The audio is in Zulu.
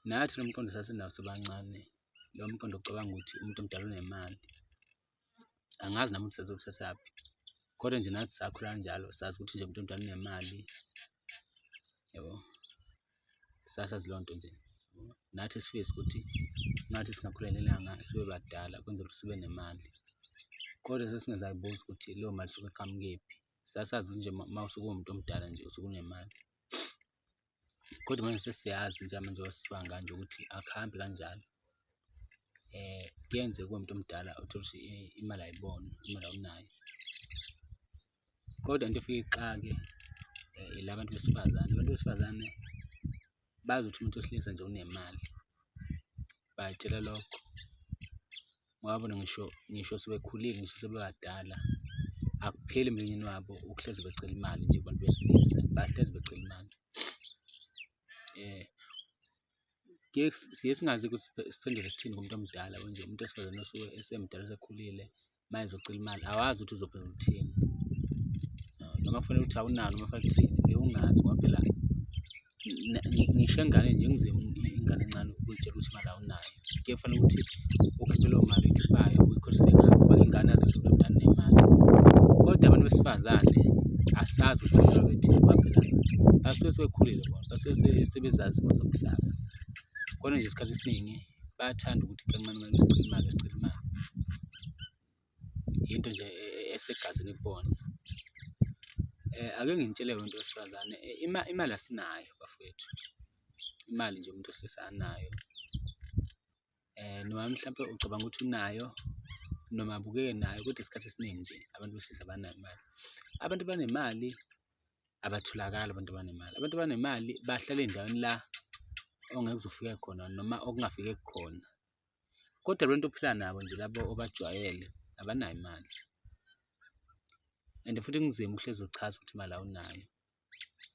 Nathi lo mqondo sasinawo sibancane, lo mqondo wokucabanga ukuthi umuntu omdala unemali. Angazi nami ukuthi sasiwuthathaphi, kodwa nje nathi sakhula kanjalo, sazi ukuthi nje umuntu omdala unemali, yabo. Sasazi leyo nto nje. Nathi sifise ukuthi ngathi singakhula ngelanga sibe badala kwenzela ukuthi sibe nemali, kodwa sasingazayibuza ukuthi leyo mali isuke iqhamukephi. Sasazi ukuthi nje uma usuke uwumuntu omdala nje usuke unemali. Kodwa manje sesiyazi njengamanje ngoba kanje ukuthi akuhambi kanjalo. Kuyenzeka ube umuntu omdala uthole ukuthi imali ayibonwa, imali awunayo. Kodwa into efike ixake ila bantu besifazane, abantu besifazane bazi ukuthi umuntu wesilisa nje unemali, bay'tshela lokho. Ngoba bona ngisho ngisho sebekhulile, ngisho sebebadala, akupheli emlonyeni wabo ukuhlezi becela imali nje kubantu besilisa, bahlezi becela imali. Kuye siye singazi ukuthi siphendule sithini kumuntu omdala nje umuntu wesifazane osuke esemdala esekhulile uma ezocela imali, awazi ukuthi uzophendula uthini. Noma kufanele ukuthi awunayo noma kufanele uthini, uye ungazi ngoba phela ngisho enganeni nje kunzima ingane encane ukuyitshela ukuthi imali awunayo. Kuye kufanele ukuthi ukhiphe leyo mali oyikhiphayo uyikhohlise ngayo ngoba ingane yazi ukuthi umuntu omdala unemali. Kodwa abantu besifazane asazi ukuthi baphendula bethini ngoba phela basuke sebekhulile bona, basuke sebezazi izimo zomhlaba. Kodwa nje isikhathi esiningi bayathanda ukuthi kancane kancane besicela imali, besicela imali. Yinto nje esegazini kubona. Ake nginitshele-ke bantu besifazane, imali asinayo bafowethu, imali nje umuntu wesilisa anayo. Noma mhlampe ucabanga ukuthi unayo noma abukeke enayo, kodwa isikhathi esiningi nje abantu besilisa abanayo imali. Abantu abanemali abatholakali abantu abanemali, abantu abanemali bahlala ey'ndaweni la ongeke uze ufike khona noma okungafikeki khona. Kodwa abantu ophila nabo nje labo obajwayele abanayo imali and futhi kunzima ukuhlezi uchaza ukuthi imali awunayo.